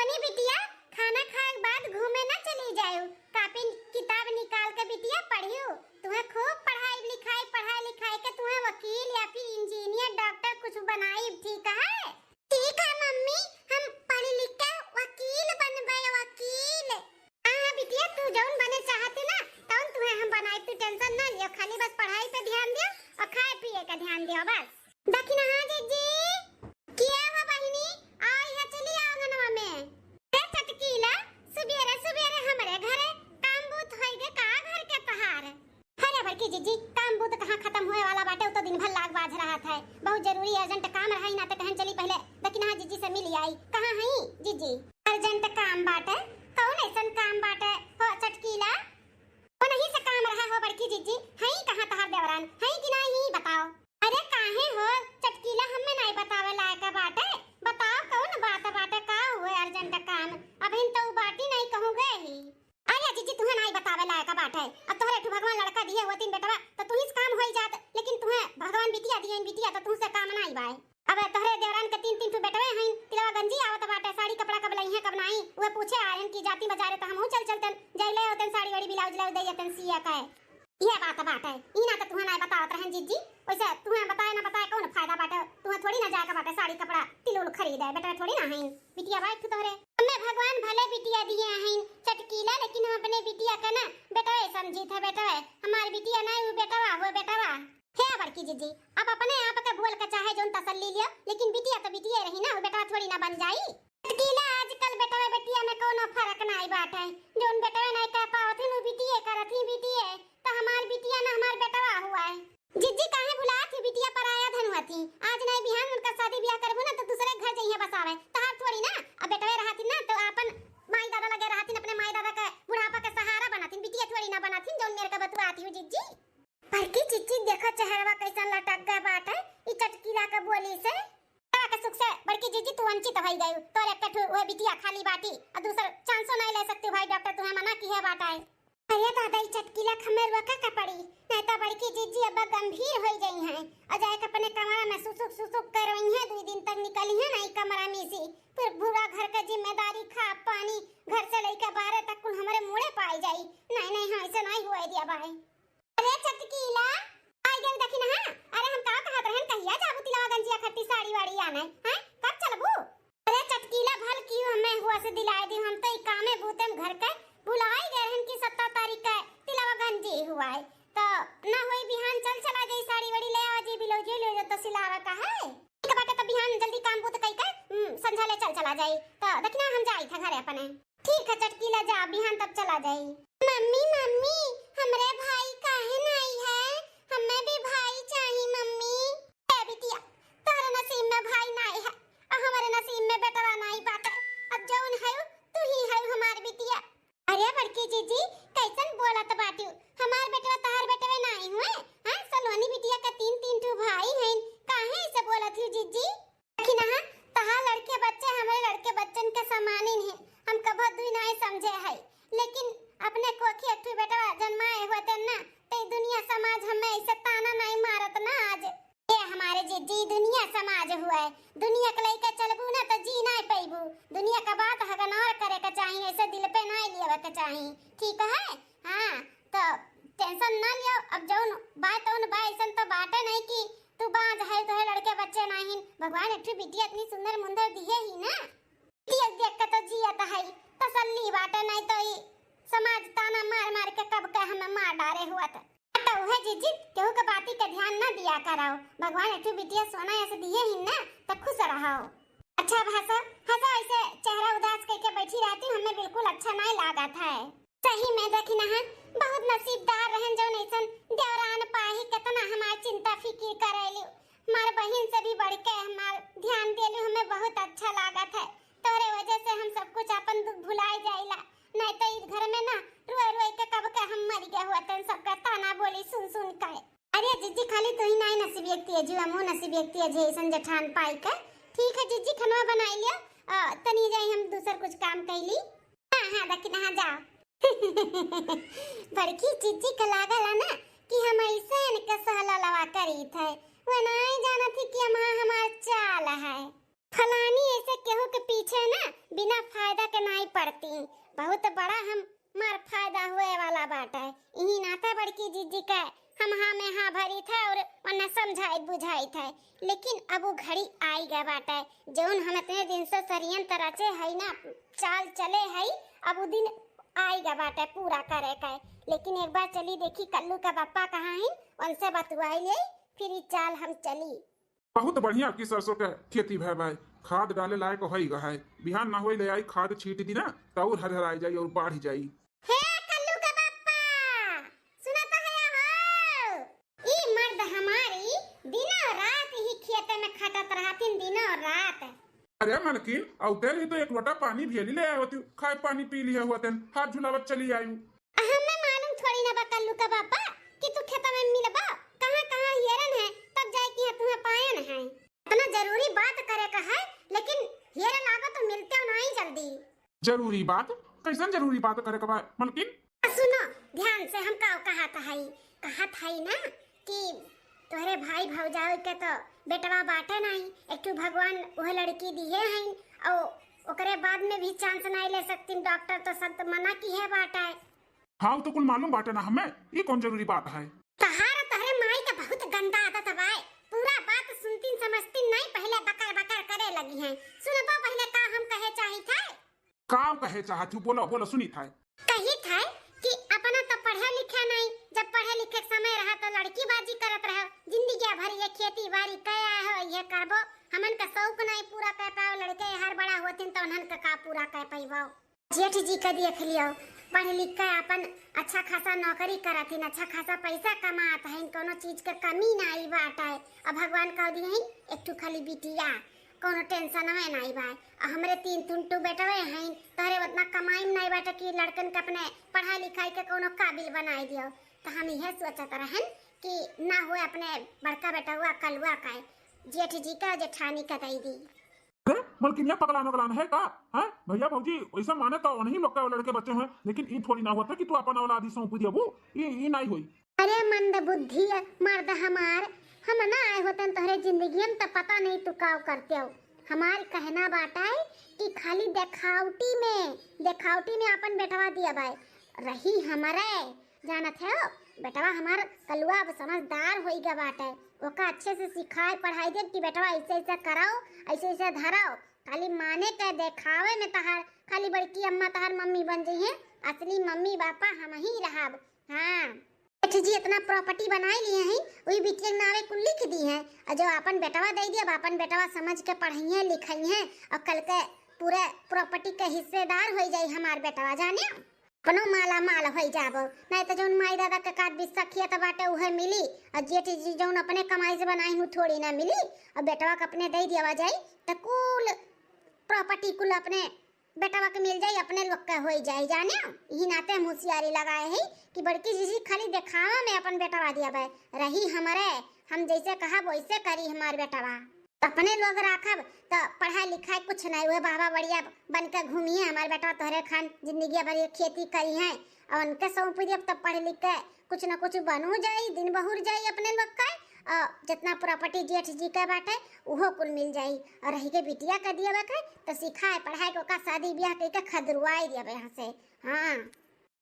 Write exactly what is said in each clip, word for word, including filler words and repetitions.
नहीं बिटिया, खाना खाए के बाद घूमे ना चली जायू, कापी किताब निकाल के बिटिया पढ़ियो। तुहे खूब पढ़ाई लिखाई, पढ़ाई लिखाई के तुहे वकील या फिर इंजीनियर, डॉक्टर कुछ बनाई, ठीक है? ठीक है मम्मी, हम पढ़ लिख के वकील बनबे, वकील। हाँ, हाँ बिटिया, तू जौन बने चाहती ना, तौन तुहे हम बनाई, तू टेंशन ना लियो, खाली बस पढ़ाई पे ध्यान दियो और खाए पिए का ध्यान दियो बस। दखिनहा जीजी, किया हो बहिनी? आओ यहाँ चली आओ अंगनवा में। ए चटकीला, सुबेरे सुबेरे हमरे घरे काम बूत होई गे का घर के तहार? अरे बड़की जीजी, काम बूत कहाँ खत्म होए वाला बाटे, उ तो दिन भर लाग बाज रहत है। बहुत जरूरी urgent काम रहा ही ना, तो कहन चली पहले दखिनहा जीजी से मिल आई। कहाँ हई जीजी? Urgent काम बाटे? कौन ऐसन काम बाटे हो चटकीला? ओनही से काम रहा हो बड़की जीजी, हई कहाँ तहार देवरान, हई कि नाही बताओ? अरे काहे हो चटकीला, हमें नाही बतावे लायक बाटे, बताओ कौन बात बाटे, का हुए urgent काम? अबहिन तो उ बाटी नाही कहूँ गए ही। अरे जीजी, तुहे नाही बतावे लायक बाटे, अब तोहरे ठू भगवान लड़का दिए होतिन बेटवा, तो तुही से काम होई जात, लेकिन तुहे भगवान बिटिया दिए, बिटिया तो तुहसे काम नाही बाए। अब तोहरे देवरान के तीन तीन ठू बेटवे हईन, तिलवा गंजी आवत बाटे, साड़ी कपड़ा कब लइहें कब नाही, उहे पूछे आयन कि जाती बाजारे तो हमहू चल चलतन, जइले होतन साड़ी वाड़ी ब्लाउज व्लाउज दे जतन सिया के। इहे बात बाटे, ई ना तो तुहे नाही बतावत रहन जीजी, वैसे तुहे बताए ना बताए कौन फायदा बाटे, तुहे थोड़ी ना जाए के बाटे साड़ी कपड़ा तिल उल खरीदे, बेटवे थोड़ी ना हईन, बिटिया बाई ठू तोहरे। हमें भगवान भले बिटिया दिए हईन चटकीला, लेकिन हम अपने बिटिया के ना बेटवे समझित है, बेटवे, हमार बिटिया नाही, उ बेटवा हुए बेटवा। हे बड़की जीजी, अब अपने आप के बोल के चाहे जौन तसल्ली लियो, लेकिन बिटिया तो बिटिया रही ना, उ बेटवा थोड़ी ना बन जाई। चटकीला, आजकल बेटवा बिटिया में कौनो फर्क नाही बाटे, जौन बेटवे नाही कह पावत ही, उ बिटिया करत ही, बिटिया, तो हमार बिटिया ना हमार बेटवा हुआ है। जीजी काहे भुलात ही, बिटिया पराया धन हुआ थी, आज नाही बिहान उनका शादी ब्याह करबू ना तो दूसरे घर जइहे बसावे, तहार थोड़ी ना, अब बेटवे रहत ही ना तो आपन माई दादा लगे रहत ही, अपने माई दादा के बुढ़ापा के सहारा बनत ही, बिटिया थोड़ी ना बनत ही, जौन मेरे का बतुआत ही जीजी। बड़की जीजी, देखो चेहरवा कैसन लटक गए बाटे ई चटकीला के बोली से। चेहरवा के सुख से बड़की जीजी तू वंचित होई गयू। तोर एक ठो वह बिटिया खाली बाटी और दूसर चांसो नहीं ले सकती भाई, डॉक्टर तुम्हें मना की है बाटे। अरे दादा, ई चटकीला के हमें रोके के पड़ी, नहीं तो बड़की जीजी अब गंभीर होई गई हैं और जाए के अपने कमरा में सुसुक सुसुक करवई हैं, दो दिन तक निकली हैं नहीं कमरा में से। फिर पूरा घर का जिम्मेदारी, खा पानी, घर से लेके बाहर तक कुल हमारे मुड़े पाई जाई। नहीं नहीं, हाँ, ऐसे नहीं हुए दिया बाई। अरे चटकीला, आई गई दखिनहा। अरे हम का कहत रहन, कहिया जाबू तिलवा गंजिया खट्टी साड़ी वाड़ी आने, हैं? कब चलबू? अरे चटकीला, भल कियो हमें हुआ से दिलाए दी, हम तो ई कामे बूते में घर के भुलाई गए रहन कि सत्रह तारीख के तिलवा गंजी हुआ है, तो ना होई बिहान चल चला जाई, साड़ी वाड़ी ले आवा जी, ब्लाउज ले जो तो सिलावा का है। ठीक बाटे, तो बिहान जल्दी काम बूत कई के, हम्म, संझा ले चल चला जाई, तो दखिनहा हम जाई था घरे अपने। ठीक है चटकीला, जा बिहान तब चला जाई। मम्मी, मम्मी, हमरे भाई काहे नाही है? हमें भी भाई चाही मम्मी। ए बिटिया, तोहरे नसीब में भाई नाही है और हमारे नसीब में बेटवा नाही बाटे। अब जौन है तू ही है हमार बिटिया। अरे बड़की जीजी, कैसन बोलत बाटियो? हमार बेटवा तहार बेटवे नाही हुए? हाँ, सलोनी बिटिया का तीन तीन ठू भाई हैं, काहे ऐसे बोलत हो जीजी? दखिनहा, तहार लड़के बच्चे हमरे लड़के बच्चन के समानिन है, हम कभो दुई नाय समझे है, लेकिन अपने कोखी एक ठो बेटवा जन्माए होते ना, ते दुनिया समाज हमें ऐसे ताना नाय मारत ना आज। ए हमारे जीजी, दुनिया समाज हुआ है, दुनिया के लइके चलबू ना तो जी नाय पैबू। दुनिया का बात हगनौर करे के चाही, ऐसे दिल पे नाय लेवे के चाही, ठीक है? हाँ, तो टेंशन ना लियो, अब जौन बाय तौन बाय, ऐसन तो बाटे नहीं कि तू बांझ है, तोहे लड़के बच्चे नाहिन। भगवान एक ठो बिटिया इतनी सुंदर मुंदर दिए ही ना, बिटिया देख के तो जियत है, तसल्ली बाटे, नहीं तो ई समाज ताना मार मार के कब के हमें मार डारे हुआ था। तो उहे जीजी, केहू के बाती के ध्यान ना दिया कराओ, भगवान एक ठो बिटिया सोना ऐसे दिए ही ना, तो खुश रहो। अच्छा अब हंसो, हंसो, ऐसे चेहरा उदास करके बैठी रहती, हमें बिल्कुल अच्छा नहीं लागत है। सही में दखिनहा, बहुत नसीबदार रहन जौन ऐसन देवरान पाही, कितना हमार चिंता फिकिर करेली। हमार बहिन से भी बढ़ के हमार ध्यान देली, हमें बहुत अच्छा लागत है। तोरे वजह से हम सब कुछ अपन दुख भुलाए जाइला, नहीं तो इस घर में ना रोए रोए के कब के हम मर गए होतन, सबका ताना बोली सुन सुन के। अरे जीजी, खाली तू ही नहीं नसीब व्यक्ति है, जीवा मुँह नसीब व्यक्ति है, जे ऐसन जेठान पाई के। ठीक है जीजी, खनवा बनाई लियो, अ, तनी जाई हम दूसर कुछ काम कैली। हाँ, हाँ, दखिनहा जाओ। बड़की जीजी के लागल है ना कि हम ऐसे इनके सहललवा करीत है। वो नाई जानत ही कि हम, हमार चाल है। फलानी ऐसे केहू के पीछे ना बिना फायदा के नाई पड़ती। बहुत बड़ा हमार फायदा होए वाला बाटे। इही नाते बड़की जिज्जी के हम हाँ में हाँ भरी थे और उन्हें समझाई बुझाई थे, लेकिन अब वो घड़ी आई गए बाटे। जौन हम इतने दिन से षड्यंत्र रचे हई ना, चाल चले हई, अब वो दिन आई गए बाटे पूरा करे के। लेकिन एक बार चली देखी कल्लू का बप्पा कहाँ है, उनसे बतुआई ले, फिर ई चाल हम चली। बहुत बढ़िया की सरसों के खेती भय भाई, खाद डाले लायक होई गए है। बिहान ना होई ले आई खाद छीट दी ना, तो और हरहराई जाई और बाढ़ जाई। हे कल्लू के बप्पा, सुनत है हो? ई मर्द हमारी दिनों रात ही खेते में खटत रहथिन, दिनों रात। अरे मलकिन, औते रही तो एक लोटा पानी भेली ले आए होती, खाए पानी पी लिया होते, हाथ झुलावत चली आयु। हमें मालूम थोड़ी ना बा कल्लू का बप्पा कि तू खेता में मिलबा, कहाँ कहाँ हेरन है, तब जाए कि यहाँ तुम्हें पायन है। इतना जरूरी बात करे का है, लेकिन हेरे लागो तो मिलते हो नहीं जल्दी। जरूरी बात? कैसन जरूरी बात करे के बा मलकिन? आ सुनो ध्यान से, हम का कहत हई, कहत हई ना कि तोहरे भाई भौजाई के तो बेटवा बाटे नहीं, एक ठो भगवान वह लड़की दिए हैं, और ओकरे बाद में भी चांस नहीं ले सकती, डॉक्टर तो सब मना की है बाटे। हाँ, वो तो कुल मालूम बाटे ना हमें, ये कौन जरूरी बात है? तहार तोहरे माई का बहुत गंदा आदत बाय, पूरा बात सुनतीन समझतीन नहीं, पहले बकर बकर करे लगी हैं। सुनबो पहले का हम कहे चाहित है? का कहे चाहत हूँ, बोलो बोलो, सुनी था। कही था कि अपना तो पढ़े लिखे नहीं, जब पढ़े लिखे के समय रहा तो लड़की बाजी करत रहो, जिंदगी भर ये खेती बाड़ी कह आए हो, ये करबो, हमन का शौक नहीं पूरा कर पाओ, लड़के हर बड़ा होतिन तो उन्हन का का पूरा कर पैबो। जेठ जी का देख लियो, पढ़ लिख के अपन अच्छा खासा नौकरी करत हिन, अच्छा खासा पैसा कमात हइन, कोनो चीज के कमी नाई बाटे। अब भगवान कह दिए हइन एक ठो खाली बिटिया, कोनो टेंशन में नाई बा। आ हमरे तीन तुन टू बेटवे हइन, तोहरे उतना कमाई में नाई बाटे कि लड़कन के अपने पढ़ाई लिखाई के कोनो काबिल बनाई दियो। तो हम यह सोचत रहन कि ना हो अपने बड़का बेटवा कलुआ का जेठ जी का जेठानी का दई दी। अरे, मलकिनिया पगलान वगलान है का? हैं? भैया भौजी वैसा माने तो उन्हीं लोग का लड़के बच्चे हैं, लेकिन ई थोड़ी ना होता कि तू अपन औलाद ही सौंप दिया, वो ई, ई नहीं होई। अरे मंद बुद्धि मर्द हमार, हम ना आए होतन तोहरे जिंदगी में तो पता नहीं तू का करते हो। हमार कहना बाटा है कि खाली देखावटी में, देखावटी में अपन बेटवा दिया भाई, रही हमारे जानत है हो, बेटवा हमार कलुआ अब समझदार होई गया बाटे। ओका अच्छे से सिखाए पढ़ाई दे कि बेटवा ऐसे ऐसे कराओ, ऐसे ऐसे धराओ। खाली माने के देखावे में तहार, खाली बड़की अम्मा तहार मम्मी बन जइहे, असली मम्मी पापा हम ही रहब। हाँ, सेठ जी इतना प्रॉपर्टी बनाए लिए हैं, वही बिटिया के नावे कुल लिख दी हैं। और जो अपन बेटवा दे दिया, अब अपन बेटवा समझ के पढ़इहे लिखइहे और कल के पूरे प्रॉपर्टी के हिस्सेदार हो जाई हमार बेटवा, जाने। अपनो माला माल होई जाबो, नहीं तो जौन माई दादा के काट बिस्सा खेत बाटे उहे मिली, और जेठ जी जौन अपने कमाई से बनाई हूँ थोड़ी ना मिली, और बेटवा के अपने दे दिया जाई, तो कुल प्रॉपर्टी कुल अपने बेटवा के मिल जाई, अपने लोग के होई जाई, जाने। यही नाते हम होशियारी लगाए है कि बड़की जीजी खाली देखावा में अपन बेटवा दिया बे, रही हमरे, हम जैसे कहब वैसे करी हमार बेटवा। अपने लोग राखब त पढ़ाई लिखाई कुछ नहीं हुए, बाबा बढ़िया बन के घूमिए, हमार बेटा तोहरे खान जिंदगी भर ये खेती करी है और उनके सौंप दियब तब पढ़ लिख के कुछ न कुछ बनू जाई, दिन बहुर जाई अपने लोग का। और जितना प्रॉपर्टी जेठ जी के बाटे उहो कुल मिल जाई। और रही के बिटिया के दिया के तो सिखाए पढ़ाए के ओका शादी ब्याह कई के खदरुआई दिया यहाँ से। हाँ।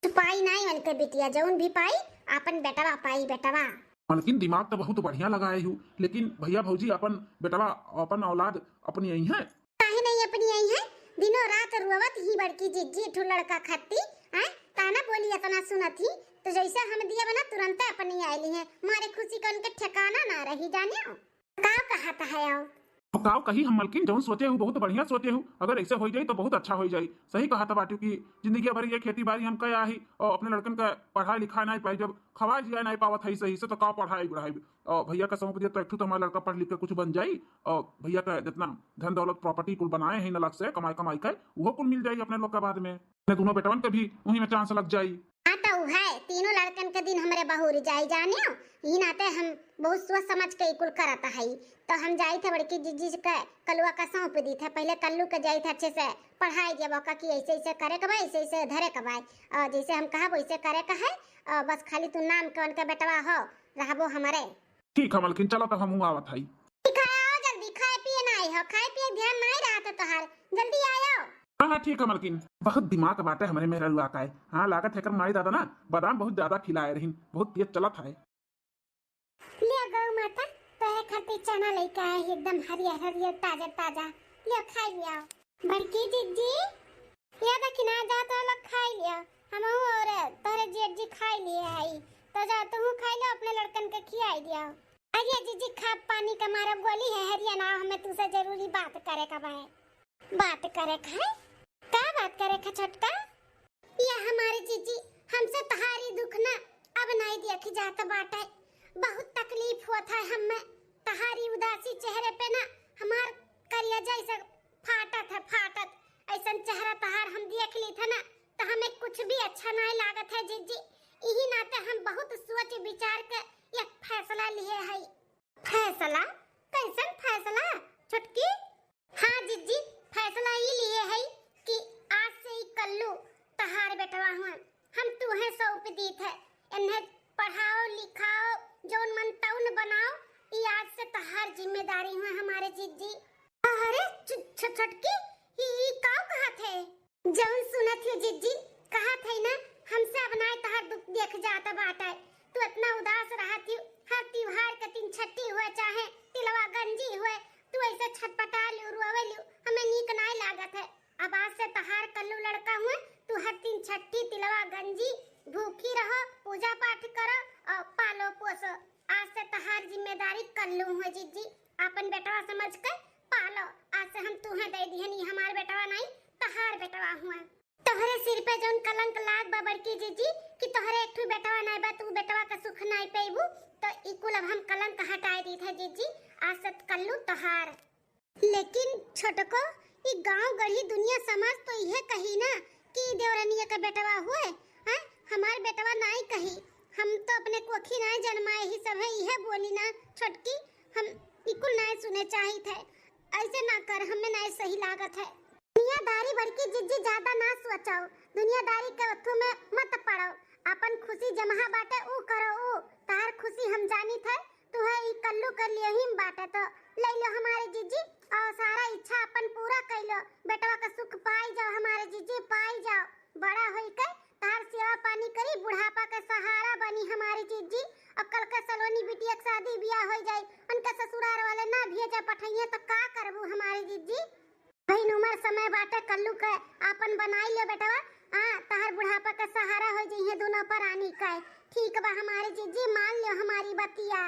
पाई नाई उनके बिटिया, जौन भी पाई आपन बेटवा पाई, बेटवा। मलकिन दिमाग तो बहुत बढ़िया लगाए हूँ, लेकिन भैया भौजी अपन बेटवा, अपन औलाद अपनी आई है। काहे नहीं अपनी आई है? दिनों रात रोवत ही बड़की जिज्जी ठू लड़का खत्ती, हैं? ताना बोली इतना सुनत ही, तो जैसे हम दिया बना तुरंत अपनी आइली है, मारे खुशी का उनके ठिकाना ना रही, जाने। का कहत है आओ? अब काव कही हम मलकिन, जौन सोचे हूँ बहुत बढ़िया सोचे हूँ। अगर ऐसे हो जाई तो बहुत अच्छा हो जाई। सही कहत बाटू कि जिंदगी भर ये खेती बाड़ी हम कया ही और अपने लड़कन का पढ़ाई लिखाई नहीं पाई, जब खवाए जिया नहीं पावत है सही से तो का पढ़ाई बढ़ाई। और भैया का सौंप दिया तो एक ठू तो हमारा लड़का पढ़ लिख के कुछ बन जाई और भैया का जितना धन दौलत प्रॉपर्टी कुल बनाए हैं अलग से कमाई कमाई के, वो कुल मिल जाई अपने लोग का बाद में। अपने दोनों बेटवन के भी वहीं में चांस लग जाई। हाँ तो है, तीनों लड़कन के दिन हमरे बहुर जाई जाने। ई नाते हम बहुत सोच समझ के ई कुल करत हई। तो हम जाई थे बड़की जिज्जी के कलुआ का सौंप दी थे, पहले कल्लू के जाई थे अच्छे से पढ़ाई दिया बा कि ऐसे ऐसे करे के बा, ऐसे ऐसे धरे के बा, और जैसे हम कहब वैसे करे के है। और बस खाली तू नाम के उनके बेटवा हो, रहबो हमरे। ठीक है मलकिन, चलो तो हमहूँ आवत हई। ठीक है, आओ जल्दी, खाए पिए ना हो, खाए पिए ध्यान नाई रहत है तोहार, जल्दी आयो। हाँ, हाँ, ठीक है मलकिन। बहुत दिमाग बाटे हमरे मेहररुआ का है। हाँ, लागत है कर माई दादा ना बादाम बहुत ज्यादा खिलाए रहिन, बहुत तेज चलत है। लियो गौ माता, तोहरे खातिर चना लेके आए हैं, एकदम हरियर हरियर, ताजा ताजा। लियो, खाई लियो। बड़की जिज्जी, ये देखी ना, जा तो लोग खाई लियो। हमहू और तोहरे जेठ जी खाई लिए हई, तो जा तुहू खाई लो, अपने लड़कन के खियाई दियो। अरे जिज्जी, खा पानी का मारा गोली है, हरिया ना, हमें तुसे जरूरी बात करे का बा। बात करे का है? का बात करे का छोटका? ये हमारे जिज्जी, हमसे तहारी दुख ना अब नाई देखी जात बाटे। बहुत तकलीफ होत है हमें। तहारी उदासी चेहरे पे ना हमार करिया जैसे फाटत है, फाटत। ऐसन चेहरा तहार हम देख ली था ना, तो हमें कुछ भी अच्छा नाई लागत है जिज्जी। यही नाते हम बहुत सोच विचार के एक फैसला लिए है। फैसला? कैसन फैसला छोटकी? हाँ जिज्जी, फैसला ई लिए है कि आज से ई कल्लू तहार बेटवा हुआ, हम तुहे सौंप दीत है। इन्हें पढ़ाओ लिखाओ, जौन मन तौन बनाओ, ई आज से तहार जिम्मेदारी हुआ हमारे जिज्जी। अरे छु-, छु-, छोटकी, ई, ई काऊ कहत है? जौन सुनत ही जिज्जी, कहत है ना, हमसे अब नाय तहार दुख देख जात बाटे। तू इतना उदास रहत ही, हर त्योहार के तीन छट्ठी हुए चाहे तिलवा गंजी हुए, तू ऐसे छटपटा लियो, रोवे लियो, हमें नीक नाय लागत है। अब आज से तहार कल्लू लड़का हुए, तू हर तीन छट्ठी तिलवा गंजी भूखी रहो, पूजा पाठ करो और पालो पोसो। आज से तहार जिम्मेदारी कल्लू हुए जिज्जी, अपन बेटवा समझ के पालो। आज से हम तुहे दे दिहनी, हमार बेटवा नाई, तहार बेटवा हुए। तोहरे सिर पे जौन कलंक लाग बा बड़की जिज्जी कि तोहरे एक ठो बेटवा नाई बा, तू बेटवा का सुख नाई पेबू, तो ई कुल अब हम कलंक हटाए दीत है जिज्जी। आज से कल्लू तोहार। लेकिन छोटको, ई गांव गढ़ी दुनिया समाज तो इहे कही ना कि ई देवरनिया का बेटवा हुए, हैं? हमार बेटवा नाई कही। हम तो अपने कोखी नाई जन्माए ही सब है, इहे बोली ना छोटकी, हम ई कुल नाई सुने चाहित है। ऐसे ना कर, हमें नाई सही लागत है। दुनियादारी बड़की जिज्जी ज्यादा ना सोचो, दुनियादारी के अथू में मत पड़ो। अपन खुशी जमहा बाटे ऊ करो ऊ, तहार खुशी हम जानित है, तुहे ई कल्लू के लिए ही बाटे तो ले लो हमारे जिज्जी, और सारा इच्छा अपन पूरा कर लो। बेटवा का सुख पाई जाओ हमारे जिज्जी, पाई जाओ। बड़ा होई के तहार सेवा पानी करी, बुढ़ापा के सहारा बनी हमारे जिज्जी। और कल के सलोनी बिटिया के शादी ब्याह हो जाई, उनके ससुराल वाले ना भेजा पठइए तो का करबू हमारे जिज्जी? बहिन, उमर समय बाटे, कल्लू के आपन बनाई लियो बेटवा। हाँ, तहर बुढ़ापा का सहारा हो जइहे दोनों परानी के। ठीक बा हमारे जिज्जी, मान लियो हमारी बतिया।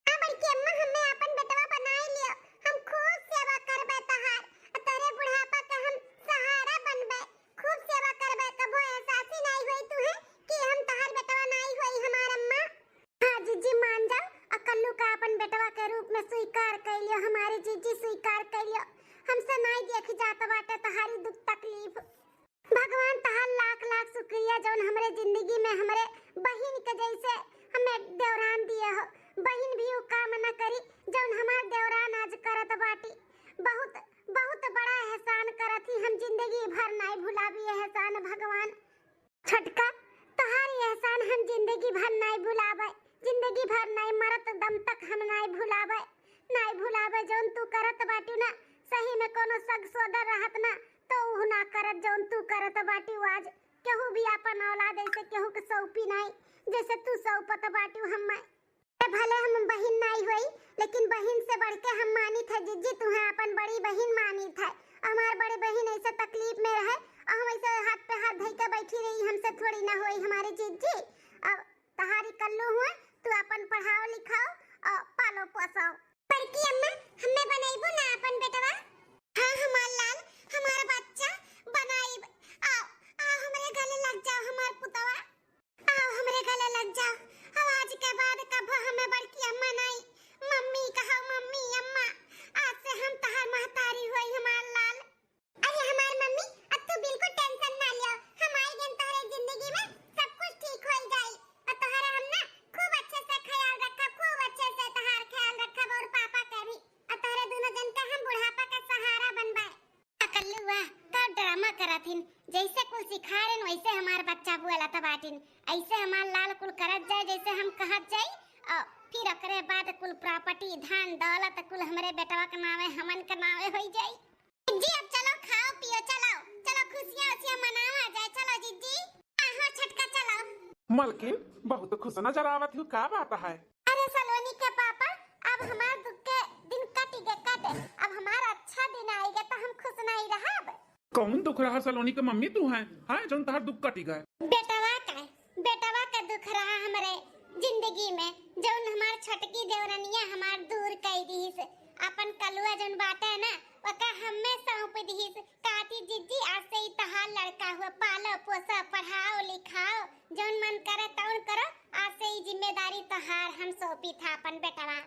हाँ बड़की अम्मा, हमें आपन बेटवा बनाई लियो, हम खूब सेवा करबे तहार, तोरे बुढ़ापा के हम सहारा बनबे, खूब सेवा करबे, कभो एहसास ही नाई होई तुहे कि हम तहार बेटवा नाई होई हमार अम्मा। हाँ जिज्जी, मान जाओ, आ कल्लू का अपन बेटवा के रूप में स्वीकार कर लियो, हमारे जिज्जी स्वीकार कर लियो। हमसे नाई देख जात बाटे तहारी दुख तकलीफ। भगवान तहार लाख लाख शुक्रिया जौन हमरे जिंदगी में हमरे बहिन के जैसे हमें देवरान दिए हो। बहिन भी उ काम न करी जौन हमार देवरान आज करत बाटी। बहुत, बहुत बड़ा एहसान करत ही, हम जिंदगी भर नाई भुलाबी एहसान भगवान। छोटका, तोहार ई एहसान हम जिंदगी भर नाई भुलाबै, जिंदगी भर नाई, मरत दम तक हम नाई भुलाबै, नाई भुलाबै। जौन तू करत बाटू ना, सही में कोनो सग सोदर रहत ना, तो ऊ ना करत जौन तू करत बाटू आज। केहू भी आपन औलाद ऐसे केहू के सौंपी नाई, जैसे तू सौंपत बाटू हम्मे। ए, भले हम बहिन नाई होई, लेकिन बहिन से बढ़ के हम मानित है जिज्जी, तुहे अपन बड़ी बहिन मानित है। हमार बड़ी बहिन ऐसे तकलीफ में रहे, और हम ऐसे हाथ पे हाथ धई के बैठी रही, हमसे थोड़ी ना होई हमारे जिज्जी। अब तहारी कल्लू हुए, तू अपन पढ़ाओ लिखाओ और पालो पोसो। बड़की अम्मा, हमें बनैबू ना अपन बेटवा? हाँ हमार लाल, हमार बच्चा, बनाइब। आओ, आओ हमरे गले लग जाओ हमार पुतवा। आओ हमरे गले लग जाओ। अब आज के बाद कभो हमें बड़की अम्मा नाई, मम्मी कहो, मम्मी, अम्मा। आज से हम तहार महतारी होई हमार लाल। अरे हमार मम्मी, अब तू बिल्कुल tension ना लियो। हम आई गन तोहरे जिंदगी में, सब कुछ ठीक होई जाई। और तोहरे हम ना खूब अच्छे से ख्याल रखब, खूब अच्छे से तहार ख्याल रखब और पापा के भी। और तोहरे दोनों जन का हम बुढ़ापा का सहारा बनबाए। आ कल्लुआ, का ड्रामा करत हिन? जैसे कुल सिखाए रहेन, वैसे हमार बच्चा बोलत बाटिन। ऐसे हमार लाल कुल करत जाए, जैसे हम कहत जाई, और फिर ओकरे बाद कुल property, धन दौलत कुल हमरे बेटवा के नावे, हमन के नावे होई जाई। जिज्जी, अब चलो, खाओ पियो, चलो, चलो, खुशियाँ उशियाँ मनावा जाए, चलो जिज्जी। हाँ, हाँ, छोटका, चलो। मलकिन, बहुत खुश नजर आवत हो, का बात है? अरे सलोनी के पापा, अब हमार दुख के दिन कट गए, कट, अब हमार अच्छा दिन आएगा, तो हम खुश नहीं रहब। कौन दुख रहा सलोनी के मम्मी तू है, हाँ, जौन तहार दुख कटी गए? बेटवा का, बेटवा का दुख रहा हमरे जिंदगी में, जौन हमार छोटकी देवरनिया हमार दूर कई दिहिस, अपन कलुआ जौन बाटे ना, ओका हमें सौंप दिहिस। कहती, "जिज्जी, आज से ई तहार लड़का हुआ, पालो, पोसो, पढ़ाओ, लिखाओ, जौन मन करे तौन करो, आज से ई जिम्मेदारी तहार हम सौंपी था अपन बेटवा।"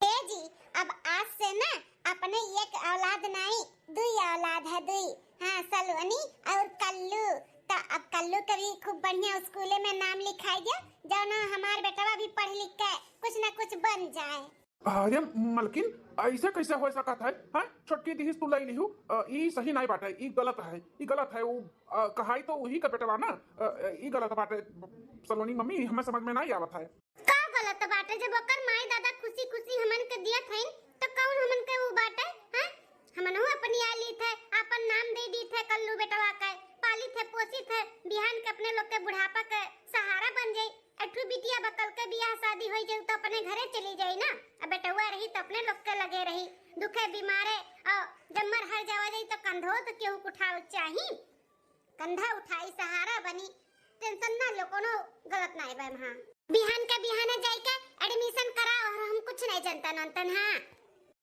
ए जी, अब आज से ना अपने एक औलाद नाई, दुई औलाद है, दुई। हाँ, सलोनी और कल्लू। तो अब कल्लू के भी खूब बढ़िया स्कूले में नाम लिखाई दिया, जौन हमार बेटवा भी पढ़ लिख के कुछ ना कुछ बन जाए। अरे मलकिन, ऐसे कैसे हो सकत है? हाँ, छोटकी दिहिस तू लई लिहू, अ, ई सही नाई बाटे, ई गलत है, ई गलत है। वो, अ, कहाई तो वही का बेटवा ना, अ, अ, ई गलत बाटे। सलोनी मम्मी, हमें समझ में नाई आवत है। का गलत बाटे? जब ओकर माई दादा खुशी खुशी हमन के दियत हईन, तो कौन हमन के ऊ बाटे, हैं? हमनहु अपनी आली थे, आपन नाम दे दी थे कल्लू बेटवा के, पाली थे, पोसी थे, बिहान के अपने लोग के बुढ़ापा के सहारा बन जाई। एक ठो बिटिया बकल के बियाह शादी होई जाई, तो अपने घरे चली जाई ना। अब बेटवा रही, तो अपने लोग के लगे रही, दुखे बीमारे, और जब मर हर जावा जाई, तो कंधो तो केहू के उठावे के चाही। कंधा उठाई, सहारा बनी, tension ना लो, कोनो गलत ना है वहाँ। बिहान के बिहाने जाई के admission कराओ, और हम कुछ नहीं जनता नंतन, हाँ।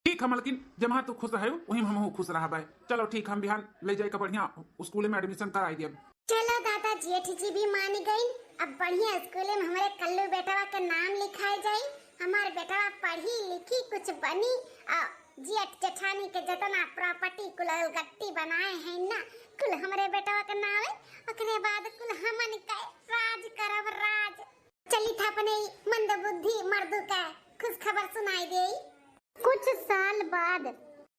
ठीक है मलकिन, जहाँ तू खुश है, वहीं हम खुश रहबे। चलो ठीक, हम बिहान ले जाई के बढ़िया स्कूल में admission कराई देब। चलो दादा, जेठ जी भी मान गईन, अब बढ़िया स्कूल में हमारे कल्लू बेटवा के नाम लिखाए जाई, हमार बेटवा पढ़ी लिखी कुछ बनी, आ जेठ जेठानी के जतना property कुल अलगट्टी बनाए हैं ना, कुल हमरे बेटवा के नावे, ओकरे बाद कुल हमन के राज करब, राज। चली था अपने ई मंदबुद्धि मर्दू का खुश खबर सुनाई देई। कुछ साल बाद।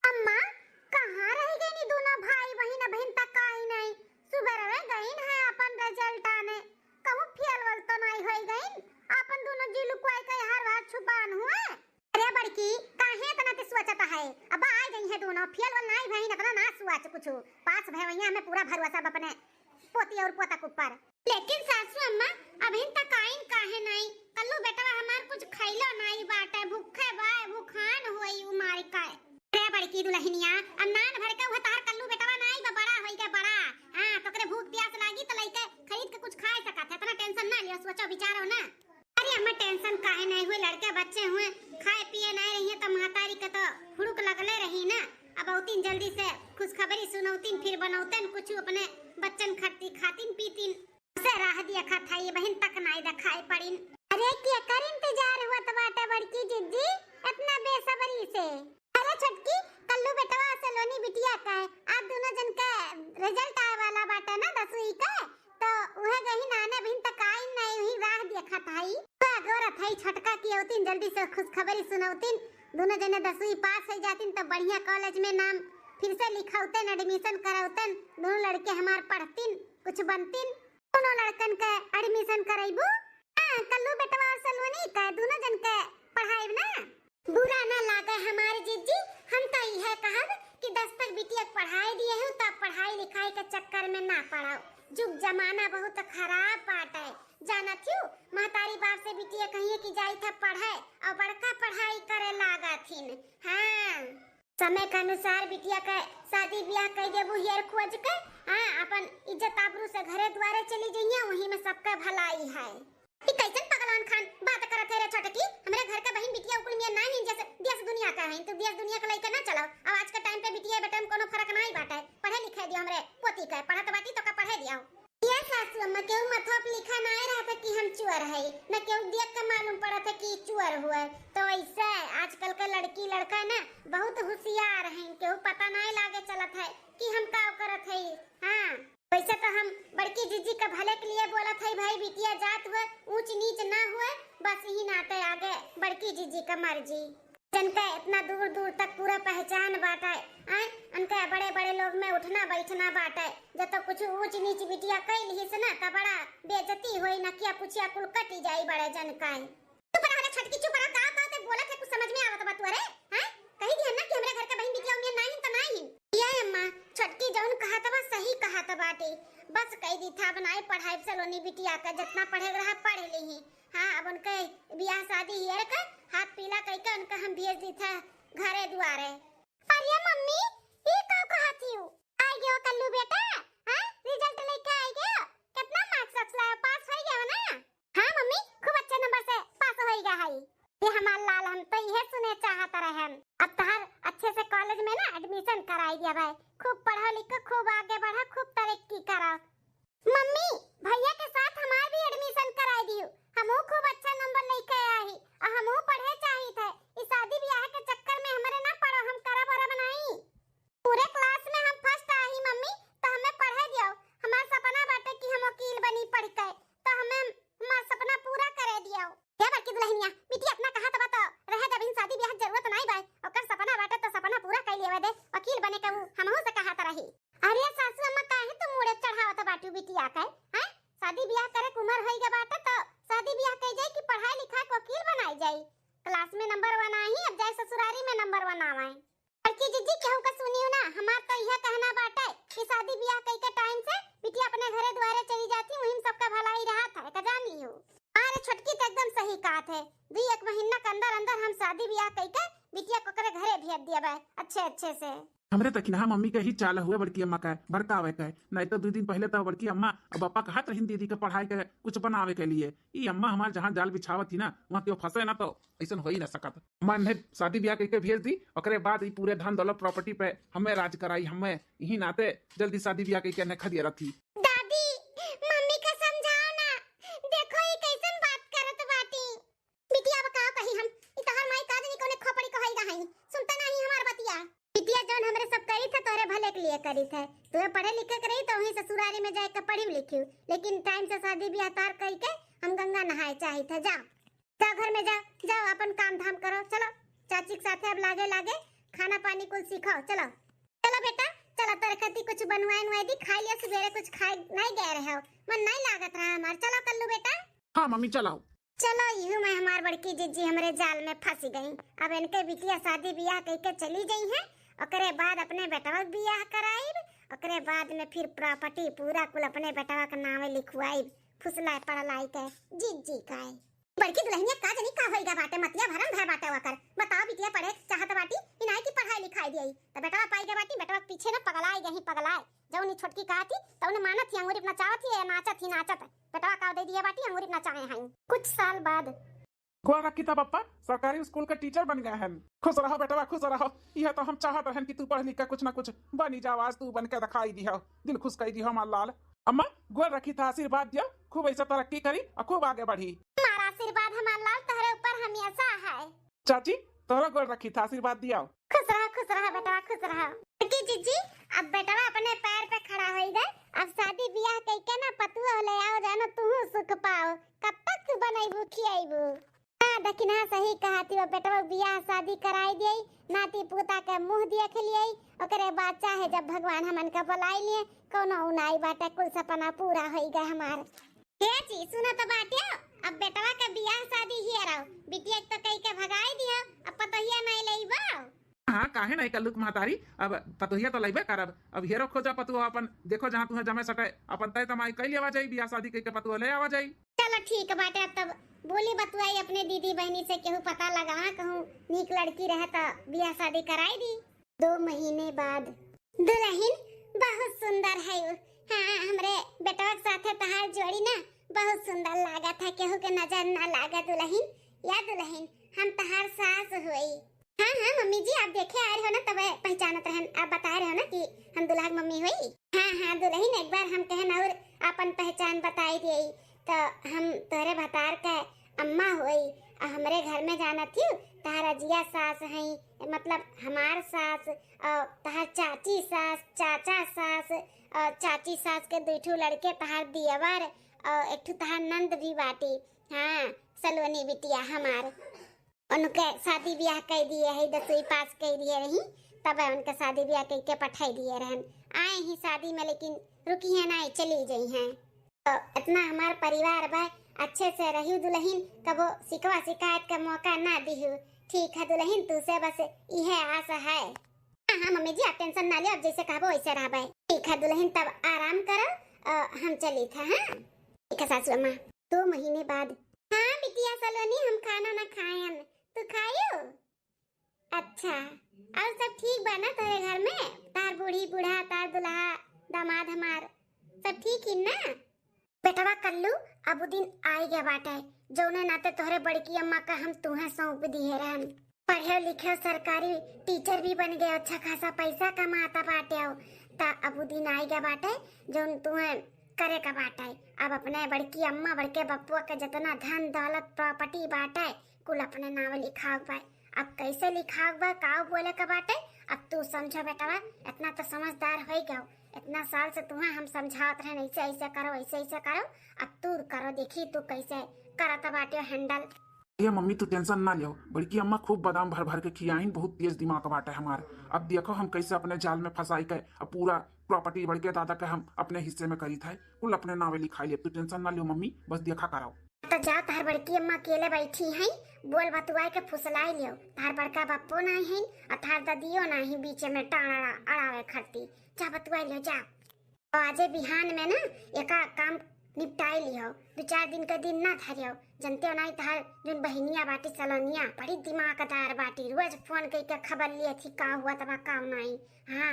अम्मा, कहाँ रह गईन ई दोनों भाई बहिन? अबहिन तक आई नहीं। सुबह रहे गईन है अपन result आने, कहूँ fail वेल तो नहीं होई गईन? अपन दोनों जी लुकवाई के हर बार छुपान हुए। अरे बड़की, काहे इतना ते सोचत है? अब आ गई है दोनों, fail वेल नहीं भईन, इतना ना सोच कुछ। पास भवैया हमें पूरा भरोसा बा अपने पोती और पोता के ऊपर। लेकिन सासू अम्मा, अबहिन तक आइन काहे नाई? कल्लू बेटवा हमार कुछ खइलो नाई बाटे, भूखे बाय, भूखान होई उ मारी का। अरे बड़की दुलहिनिया, अब नान भर के उहे तहार कल्लू बेटवा नाई बा, बड़ा होई के बड़ा। हाँ, तोकरे भूख प्यास लागी त लइके खरीद के कुछ खाए सकत है, इतना tension ना लियो, सोचो विचारो ना। अरे अम्मा, tension काहे नाई हुए, लड़के बच्चे हुए, खाए पिए नाई रहिए त महतारी के तो हुड़ुक लगले रही ना। अब औतीन जल्दी से खुशखबरी सुनौतीन, फिर बनौतन कुछ अपने बच्चन खाती, खातीन पीतीन। से राह दिया खात है, ये बहिन तक नाई देखाई पड़ीन। अरे केकर इंतजार हुआ त बाटे बड़की जिज्जी, इतना बेसब्री से? अरे छोटकी, कल्लू बेटवा सलोनी बिटिया का है, आज दोनों जन के result आए वाला बाटे ना दसवीं के, तो उहे गही नाने बहिन तक आई नहीं, वही राह देखत हई। तो अगोरत हई छोटका की औतीन जल्दी से खुशखबरी सुनौतीन, दोनों जने दसवीं पास हो जातीन तो बढ़िया college में नाम फिर से लिखौतन, admission करौतन, दोनों लड़के हमार पढ़तीन, कुछ बनतीन। दोनों लड़कन के admission करैबू? हाँ, कल्लू बेटवा और सलोनी के दोनों जन के पढ़ाई ना। बुरा ना लागे हमारे जिज्जी, हम तो इहे कहब कि दस तक बिटिया के पढ़ाई दिए हो, तब पढ़ाई लिखाई के चक्कर में ना पड़ो। जुग जमाना बहुत खराब बाटे, जानत हो, महतारी बाप से बिटिया कहिए कि जाई था पढ़े और बड़का पढ़ाई करे लागथिन। हाँ, समय के अनुसार बिटिया के शादी ब्याह कर देबू हेर खोज के, हाँ, अपन इज्जत आबरू से घरे द्वारे चली जइया, वहीं में सबका भलाई है। ई कैसन पगलान खान बात करत है रे छोटकी? हमरे घर के बहिन बिटिया उकुल मियाँ ना नीन जैसे देश दुनिया का है, तू देश दुनिया के लइके ना चलाओ। अब आज के time पे बिटिया बेटा में कोनो फर्क नाई बाटे। पढ़े लिखे दियो हमरे पोती के, पढ़त बाटी तो का पढ़े दियो। ये सासू अम्मा, केहू मथवा पे लिखा नाई रहत है कि हम चुअर है, न केहू देख के मालूम पड़त है कि चुअर हुए। तो ऐसे आजकल के लड़की लड़का ना बहुत होशियार हैं, केहू पता नाई लागे चलत है कि हम का करत है। हाँ। वैसे तो हम बड़की जिज्जी के भले के लिए बोलत हई भाई, बिटिया जात हुए ऊंच नीच ना हुए, बस यही नाते आगे बड़की जिज्जी का मर्जी। जिनका इतना दूर दूर तक पूरा पहचान बाटे, आए, उनका बड़े बड़े लोग में उठना बैठना बाटे। जब तो कुछ ऊंच नीच बिटिया कई लिहिस ना, तो बड़ा बेइज्जती होई, नकिया पुछिया कुल कटी जाई बड़े जन का। चुप रह रे छोटकी चुप रह, का का ते बोलत है, कुछ समझ में आवत बा तोरे? हैं? कही दिहन ना कि हमरे घर के बहिन बिटिया उमियन नाहीं त नाहीं। ये अम्मा, छोटकी जौन कहत बा सही कहत बाटे। बस कही दी था, अब नाहीं पढ़ाई सलोनी बिटिया का, जितना पढ़े के रहा पढ़ ली। हाँ, अब उनके बियाह शादी हियर के हाथ पीला कई के उनके हम भेज दी था घरे दुआरे। अरे मम्मी, ई का कहत हियो? आई गयो कल्लू बेटा, हाँ? रिजल्ट लेके आई गयो? कितना मार्क्स वार्क्स लायो? पास होई गयो ना? हाँ मम्मी, खूब अच्छे नंबर से पास होई गया है। ये हमार लाल, हम तो इहे सुने चाहत रहन। अब तहार अच्छे से कॉलेज में ना एडमिशन कराई दिया भाई। खूब पढ़ो लिखो, खूब आगे बढ़ो, खूब तरक्की करो। मम्मी, भैया के साथ हमार भी एडमिशन कराई दियो। हमहू खूब अच्छा नंबर लेके आई और हमहू पढ़े चाहित है। इस शादी ब्याह के चक्कर में हमरे ना पड़ो, हम करब अरब नाहीं। पूरे क्लास में हम फर्स्ट आई मम्मी, तो हमें पढ़े दियो। हमार सपना बाटे कि हम वकील बनी पढ़ के, तो हमें हमार सपना पूरा करे दियो। हे बड़की दुल्हनिया, बिटिया इतना कहत बा तो रहे दे, अबहिन शादी ब्याह के जरूरत नाहीं बा। ओकर सपना बाटे तो सपना पूरा कर लेवे दे, वकील बने के ऊ हमहू से कहत रही। अरे सासू अम्मा, काहे तू मूड़े चढ़ावत बाटू बिटिया के? हैं? शादी ब्याह करे के उम्र होई गए बाटे तो शादी ब्याह कई जाई कि पढ़ाई लिखा के वकील बनाई जाई? क्लास में नंबर वन आई, अब जाए ससुरारी में नंबर वन आवे। बड़की जिज्जी, केहू का सुनियो ना, हमार तो यह कहना बाटे कि शादी ब्याह कई के टाइम से बिटिया अपने घरे दुआरे चली जाती, वहीं सबका भलाई रहत है, का जान लियो। अरे छोटकी तो एकदम सही कहत है, दुई एक महीना के अंदर अंदर हम शादी ब्याह कई के बिटिया को ओकरे घरे भेज दिया बा अच्छे अच्छे से। हमरे तकिनहा मम्मी के ही चाल हुए बड़की अम्मा का भड़कावे के, नहीं तो दो दिन पहले तो बड़की अम्मा और पापा कहत रहिन दीदी के पढ़ाई के कुछ बनावे के लिए। ई अम्मा हमार जहाँ जाल बिछावत ही ना, वहाँ केहू फंसे ना तो ऐसन हो ही ना सकत। अम्मा इन्हें शादी ब्याह करके भेज दी, ओकरे बाद ई पूरे धन दौलत प्रॉपर्टी पे हमें राज कराई, हमें यही नाते जल्दी शादी ब्याह करके इन्हें खदिया रखी। दादी, मम्मी का समझाओ ना, देखो ई कैसन बात करत बाटी। बिटिया अब का कही हम, ई तोहर माई का जानी कौने खोपड़ी कहई गई, सुनता नहीं हमार बतिया। बिटिया जौन हमरे सब करी था तोहरे भले के लिए करी था, तुहे पढ़े लिखे के रही तो वहीं ससुरारी में जाए के पढ़ी लिखी, लेकिन टाइम से शादी ब्याह तार कई के हम गंगा नहाए चाही था। जाओ, जाओ घर में जाओ, जाओ अपन काम धाम करो, चलो चाची के साथे अब लागे लागे खाना पानी कुल सीखो, चलो। चलो बेटा, चलो तोरे खातिर कुछ बनवाए नवाए दी, खाई लिया, सुबेरे कुछ खाए नहीं गए रहे हो, मन नहीं लागत रहा हमार, चलो कल्लू बेटा। हाँ मम्मी, चलाओ। चलो, इहू में हमार बड़की जिज्जी हमरे जाल में फंस गई। अब इनके बिटिया शादी बियाह कइके चली जइहैं, ओकरे बाद अपने बेटवा के बियाह कराइब, ओकरे बाद में फिर प्रॉपर्टी पूरा कुल अपने बेटवा के नावे लिखवाइब, फुसलाए पड़लाई के जिज्जी काए। बड़की दुल्हनिया का जनी का होइगा बाटे, मतिया भरम भय बाटे ओकर। बताओ बिटिया पढ़े चाहत बाटी कि नाई कि पढ़ाई लिखाई दियाई, त बेटवा पाई गए बाटी, बेटवा के पीछे न पगलाई गई, पगलाए। जौन ई छोटकी कहत ही, तौन मानत ही, अंगूरी पे नचावत ही, या नाचत ही, नाचत। बेटवा का दे दिए बाटी, अंगूरी पे नचाए हैं। कुछ साल बाद। गोर रखी था पप्पा, सरकारी स्कूल का टीचर बन गए हैं। खुश रहो बेटवा, खुश रहो। यह तो हम चाहत रहन कि तू पढ़ लिख के कुछ ना कुछ बनी जाओ, आज तू बन के दिखाई दिहो, दिल खुश कर दिहो हमार लाल। अम्मा, गोर रखी था, आशीर्वाद दियो, खूब ऐसे तरक्की करी और खूब आगे बढ़ी। हमारा आशीर्वाद हमार लाल तोहरे ऊपर हमेशा है। चाची, तोहरा गोर रखी था, आशीर्वाद दियो। खुश रहा, खुश रहा बेटवा, खुश रहा। देखी जीजी, अब बेटवा अपने पैर पे खड़ा होई गए। अब शादी बियाह कइके ना पतुआ ले आओ, जानो तुहू सुख पाओ। कब तक तू बनैबू खियाइबू? हाँ दखिना सही कहती हो बेटवा, बियाह शादी कराई दिए, नाती पोता के मुंह देख लिए, ओकरे बाद चाहे जब भगवान हमन का बुलाई लिए, कौनो उनाई बाटे, कुल सपना पूरा होई गए हमार। हे जी, सुनो तो बाटियो, अब बेटवा के बियाह शादी हियरौ, बिटिया के तो कई के भगाई दियो, अब पतोहिया नहीं लेबो। हाँ, काहे नहीं कल्लू के महतारी, अब पतोहिया तो लेबे करब। अब हेरो खोजा पतुआ अपन, देखो जहाँ तुहे जमे सटे, अपन तय तमाई कई लेवा जाई, बियाह शादी कई के पतुआ ले आवा जाई। चलो ठीक बाटे, अब तब बोली बतुआई अपने दीदी बहनी से, केहू पता लगा, कहूँ नीक लड़की रहे तो बियाह शादी कराई दी। दो महीने बाद। दुलहिन बहुत सुंदर है उ। हाँ, हमरे बेटवा के साथे तहार जोड़ी ना बहुत सुंदर लागत है, केहू के नजर ना लागे दुलहिन। या दुलहिन, हम तहार सास होई। हाँ, हाँ मम्मी जी, आप देखे आए रहो ना, तबे पहचानत रहन, आप बताए रहो ना कि हम दुल्हा के मम्मी होई। हाँ, हाँ दुलहिन, एक बार हम कहन और अपन पहचान बताई दिए, तो हम तोहरे भतार के अम्मा होई। आ हमरे घर में जानत हियो, तहार अजिया सास हई, मतलब हमार सास, और तहार चाची सास, चाचा सास, और चाची सास के दुई ठो लड़के, तहार दियवर, और एक ठो तहार नंद भी बाटी। हाँ, सलोनी बिटिया हमार। उनके शादी ब्याह कई दिए है, दसवीं पास कई दिए रही, तब उनके शादी ब्याह कई के पठाई दिए रहन। आए ही शादी में, लेकिन रुकी है ना, चली गई हैं। तो इतना हमार परिवार बा, अच्छे से रहियो दुलहिन, कबो सिकवा सिकायत का मौका ना दिहु। ठीक है दुलहिन, तू से बस इहे आस है। हाँ हाँ मम्मी जी, आप टेंशन ना लियो, अब जैसे कहबो वैसे रहबे। ठीक है दुलहिन, तब आराम करो, अ, हम चली था। हाँ ठीक है सासू अम्मा। दो महीने बाद। हाँ बिटिया सलोनी, हम खाना ना खायन, तू खायो? अच्छा, और सब ठीक बा ना तोरे घर में? तार बूढ़ी बूढ़ा, तार दुल्हा, दामाद हमार, सब ठीक ही ना? बेटवा कल्लू, अब उ दिन आइ गया बाटे, जौने नाते तोहरे बड़की अम्मा का हम तुहे सौंप दिए रहन। पढ़े लिखे सरकारी टीचर भी बन गए, अच्छा खासा पैसा कमाता बाटे हो। त अब उ दिन आइ गया बाटे, जौन तुहे करे का बाटे। अब अपने बड़की अम्मा, बड़के बप्पुआ के जितना धन दौलत प्रॉपर्टी बाटे, कुल अपने नावे लिखाव बा। अब कैसे लिखाव बा, काव बोले का बाटे, अब तू समझो बेटवा, इतना तो समझदार होइ गयो। इतना साल से तुहे हम समझावत रहन, ऐसे ऐसे करो, ऐसे ऐसे करो, अब तू करो, देखी तू कैसे करत बाटे हैंडल। ए मम्मी, तू टेंशन ना लियो, बड़की अम्मा खूब बादाम भर भर के खियाइन, बहुत तेज दिमाग बाटे हमार। अब देखो हम कैसे अपने जाल में फंसाई के अब पूरा प्रॉपर्टी बड़के दादा के हम अपने हिस्से में करी था, कुल अपने नावे लिखाई ले। तू टेंशन ना लियो मम्मी, बस देखा करो। त जा, तहार बड़की अम्मा अकेले बैठी हैं, बोल बतुआए के फुसलाई लियो। तहार बड़का बापो नाहीं हैं और तहार ददियो नाहीं बीचे में टाँड़ अड़ा-, अड़ावे खरती। जा बतुआई लियो, जा। तो आजे बिहान में ना एका काम निपटाई लियो, दो चार दिन का दिन ना धरियो। जनते हो नाहीं तहार जोन बहिनिया बाटी सलोनिया, बड़ी दिमागदार बाटी, रोज फोन कई के खबर लिए थी का हुआ तबा का नाहीं। हाँ।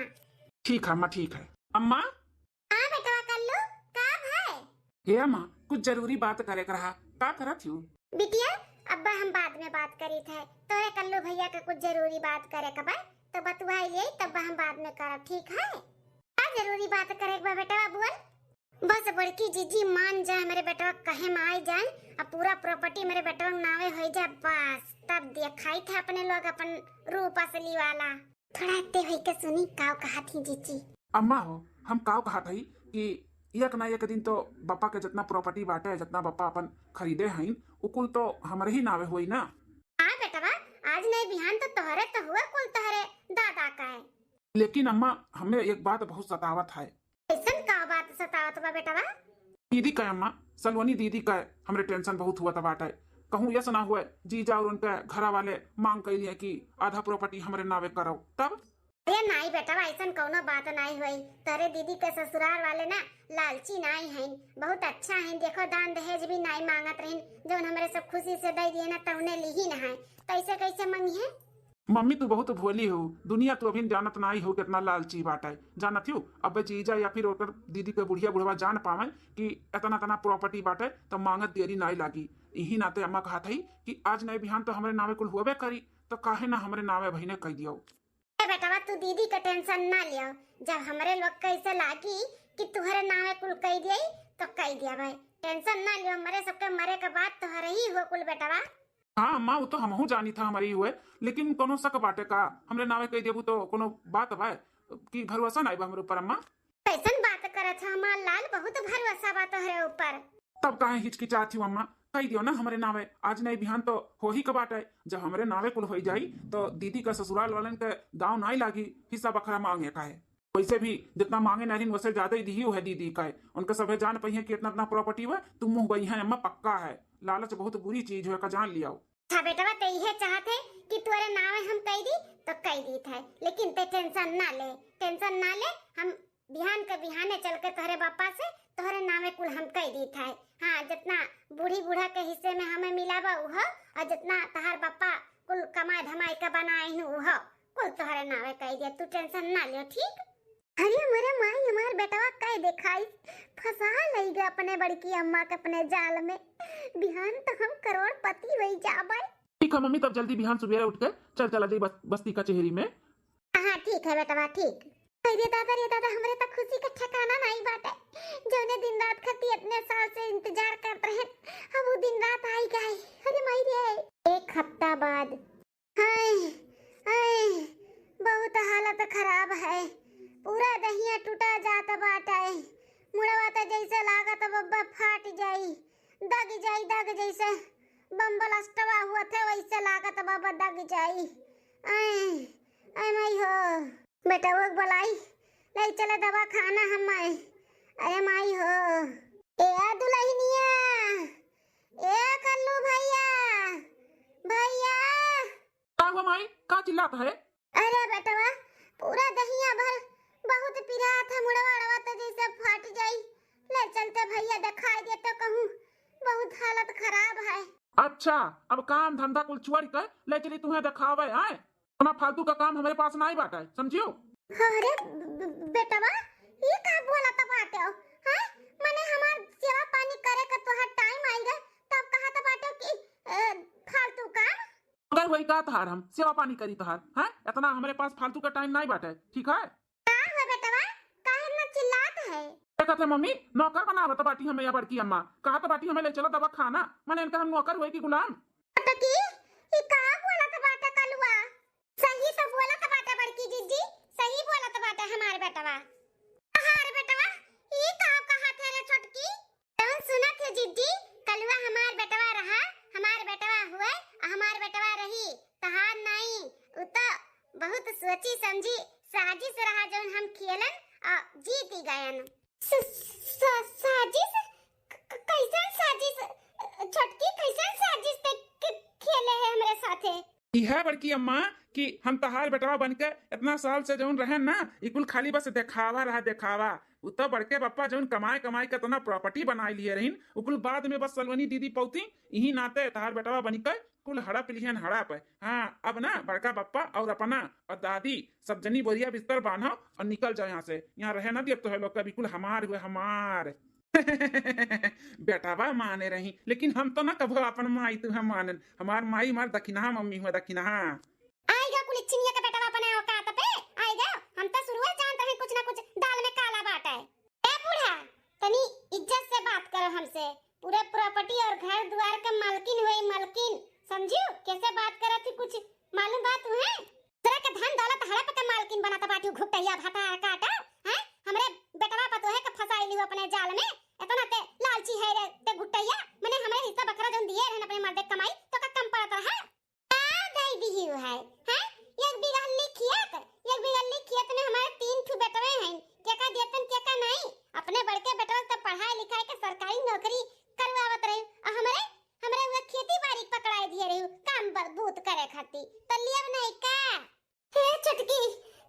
ठीक है अम्मा, ठीक है। अम्मा। हाँ बेटवा कल्लू, का भाई? हे अम्मा, कुछ जरूरी बात करे के रहा, का करत हियो? बिटिया, अब्बा हम बाद में बात करी थे, तोरे कल्लू भैया के कुछ जरूरी बात करे के बा, तो बतुआई ले, तब हम बाद में करब, ठीक है? का जरूरी बात करे के बा बेटवा, बोल। बस बड़की जीजी मान जाए, हमरे बेटवा कहे में आई जाए, अब पूरा प्रॉपर्टी हमरे बेटवा के नावे हो जाए, बस तब देखाई थे अपने लोग अपन रूप असली वाला। थोड़ा ते होई के सुनी, काव कहा थी जीजी। अम्मा हो, हम काव कहा थी कि एक ना एक दिन तो बापा के जितना प्रॉपर्टी बाटे, जितना बापा अपन खरीदे हईन, उ कुल तो हमरे ही नावे होई ना। हाँ बेटवा, आज नहीं बिहान तो तोहरे तो हुआ, कुल तोहरे दादा का है। लेकिन अम्मा, हमें एक बात बहुत सतावत है। ऐसन का बात सतावत बा बेटवा? दीदी का अम्मा, सलोनी दीदी का हमरे टेंशन बहुत हुआ था बाटे। कहूँ यस ना हुए, जीजा और उनके घरा वाले मांग कैलिए कि आधा प्रॉपर्टी हमरे नावे करो, तब? अरे नाई बेटवा, ऐसन कौनो बात नाई हुई। तोरे दीदी के ससुराल वाले ना लालची नाई हैं, बहुत अच्छा हैं। देखो दान दहेज भी नाई मांगत रहिन, जौन हमरे सब खुशी से दे दिए ना, तौने लिहिन है, तो ऐसे कैसे मंगी है? मम्मी, तू बहुत भोली हो, दुनिया तू अभी जानत नाई हो कितना लालची बाटे। जानत हो, अब जीजा या फिर ओकर दीदी के बुढ़िया बुढ़वा जान पावे कि इतना इतना प्रॉपर्टी बाटे, तो मांगत देरी नाई लागी। इही नाते अम्मा कहत हई कि आज नहीं बिहान तो हमरे नावे कुल हुअबे करी, तो काहे ना हमरे नावे बहिने कह दियो। ए बेटवा, तू दीदी के टेंशन ना लियो, जब हमरे लोग कैसे लागी कि तुहरे नावे कुल कह दिए, तो कह दिया भाई। टेंशन ना लियो, हमरे सबके मरे के बाद तोहरे ही हो कुल बेटवा। हाँ अम्मा, वो तो हमहू जानी था हमरी हुए, लेकिन कोनो शक बाटे का? हमरे नावे कह देबू तो कोनो बात बा कि भरोसा नाई बा हमरे ऊपर अम्मा? कैसन बात करत है हमार लाल, बहुत भरोसा बा तोहरे ऊपर। तब काहे हिचकिचात ही अम्मा, कह दियो ना हमरे नावे, आज नहीं बिहान तो हो ही के बाटे। जब हमरे नावे कुल हो जाई तो दीदी का ससुराल वालन के दाव नाई लागी हिस्सा बखरा मांगे काहे। वैसे भी जितना मांगे नारिन वैसे ज्यादा ही दिही है दीदी का। उनका सभे जान पइहे कि इतना इतना प्रॉपर्टी हुआ, तुम मुँह बई है अम्मा, पक्का है। लालच बहुत बुरी चीज है, का जान लियाओ। अच्छा बेटवा, ते इहे चाहत है कि तोरे नावे हम कह दी तो कह दी थे, लेकिन ते टेंशन ना ले, टेंशन ना ले। हम बिहान के बिहाने चल के तोहरे बापा से तोहरे नावे कुल हम कह दी थे। हाँ, जितना बूढ़ी बूढ़ा के हिस्से में हमें मिला बा उहो, और जितना तहार बापा कुल कमाई धमाई के बनाए हूँ उहो, कुल तोहरे नावे कह दिया, तू टेंशन ना लियो, ठीक? अरे मोरे माई, हमार बेटवा कह देखाई, फंसा लई गए अपने बड़की अम्मा के अपने जाल में। बिहान तो हम करोड़पति होई जाबे। ठीक है मम्मी, तब जल्दी बिहान सुबेरे उठ के चल चला जाई बस, बस्ती कचहरी में। हाँ ठीक है बेटवा, ठीक। अरे दादा रे दादा, हमरे तो खुशी का ठिकाना नहीं बाटे। जौने दिन रात खाती इतने साल से इंतजार करत रहे, अब वो दिन रात आई गए। अरे माई रे। एक हफ्ता बाद। हाय, हाय, बहुत हालत खराब है, पूरा दहिया टूटा जात बाटे। मुड़वा त जैसे लागत बब्बा फाट जाई, दग जाई, दग जैसे बम ब्लास्टवा हुआ थे वैसे लागत बब्बा दग जाई। आय, आय माई हो, बेटवा के बोलाई, ले चले दवाखाना हम माई। अरे माई हो, ए आ दुलहिनिया, है? अरे बेटवा, पूरा दहिया भर बहुत पिरात है, मुड़वा उड़वा तो जैसे फट जाई। ले चलते भैया, दिखाई देते कहूँ, बहुत हालत खराब है। अच्छा, अब काम धंधा कुल छोड़ के ले चली तुम्हें दिखावे, आए? अपना फालतू का काम हमरे पास नाहीं बाटे, समझियो? अरे ब-, ब-, बेटवा, ये का बोलत बाटे हो? हैं? मने हमार सेवा पानी करे का तोहार टाइम आई गए, तब कहत बाटे कि, ए, फालतू काम? अगर वही का तोहार हम सेवा पानी करी तोहार, हैं? इतना हमरे पास फालतू का टाइम नाहीं बाटे, ठीक है? का हो बेटवा, काहे इतना चिल्लात है? देखत है मम्मी, नौकर बनावत बाटी हमें या बड़की अम्मा, कहत बाटी हमें ले चलो दवा खाना, मने इनका हम नौकर हुए कि गुलाम? छोटकी, ई का बोलत बाटे कलुआ? सही तो बोलत बाटे बड़की जीजी, सही बोलत बाटे हमार बेटवा। हमार बेटवा, ई का कहत है रे छोटकी? जौन सुनत है जीजी, कलुआ हमार बेटवा रहा, हमार बेटवा हुए, हमार बेटवा रही, तहार नाई। उ तो बहुत सोची समझी साजिश रहा जौन हम खेलन और जीत गयन। स-, स-, साजिश? क-, क-, कैसन साजिश? छोटकी, कैसन साजिश ते क-, खेले है हमरे साथे? इहे बड़की अम्मा कि हम तहार बेटवा बन के इतना साल से जौन रहे ना, ई कुल खाली बस देखावा रहा, देखावा। उ तो बड़के बप्पा जौन कमाए कमाए के इतना प्रॉपर्टी बनाए लिए रहीन, उ कुल बाद में बस सलोनी दीदी पौती, इही नाते तहार बेटवा बन के कुल हड़प लिहन, हड़प। हाँ, अब ना बड़का बप्पा और अपना और दादी सब जनी बोरिया बिस्तर बांधो और निकल जाओ यहाँ से। यहाँ रहे ना दियब तोहे लोग का, बिल्कुल हमार हुए, हमार। बेटवा माने रही, लेकिन हम तो ना कभो अपन माई तुहे मानन। हमार माई हमार दखिनहा मम्मी हुए, दखिनहा। आइगा कुल चिनिया के बेटवा अपने औकात पे, आइगा। हम तो शुरुए जानत रहे कुछ ना कुछ दाल में काला बाटे। ए बूढ़ा, तनी इज्जत से बात करो हमसे। पूरे प्रॉपर्टी और घर द्वार के मालकिन हुए, मालकिन, समझियो? कैसे बात करत ही, कुछ मालूम बात हुए? दूसरे के धन दौलत हड़प के मालकिन बनत बाटी, घुटैया भतार काटा, हैं? हमरे बेटवा पतोहे के फंसाई लियो अपने जाल में। इतना ते लालची है रे ते घुटैया, मने हमरे हिस्सा बखरा जौन दिए रहन अपने मर्दे कमाई, तो का कम पड़त रहा? का दई दिही है, हैं? एक बीघा लिखियत, एक बीघा लिखियत में हमारे तीन ठू बेटवे हैं, केका देतन केका नहीं। अपने बड़के बेटवा के पढ़ाई लिखाई के सरकारी नौकरी करवावत रही, और हमरे, हमरे हुए खेती बाड़ी पकड़ाई दिए रही, काम बलबूत करे खातिर। तो लियब नहीं का? हे छोटकी,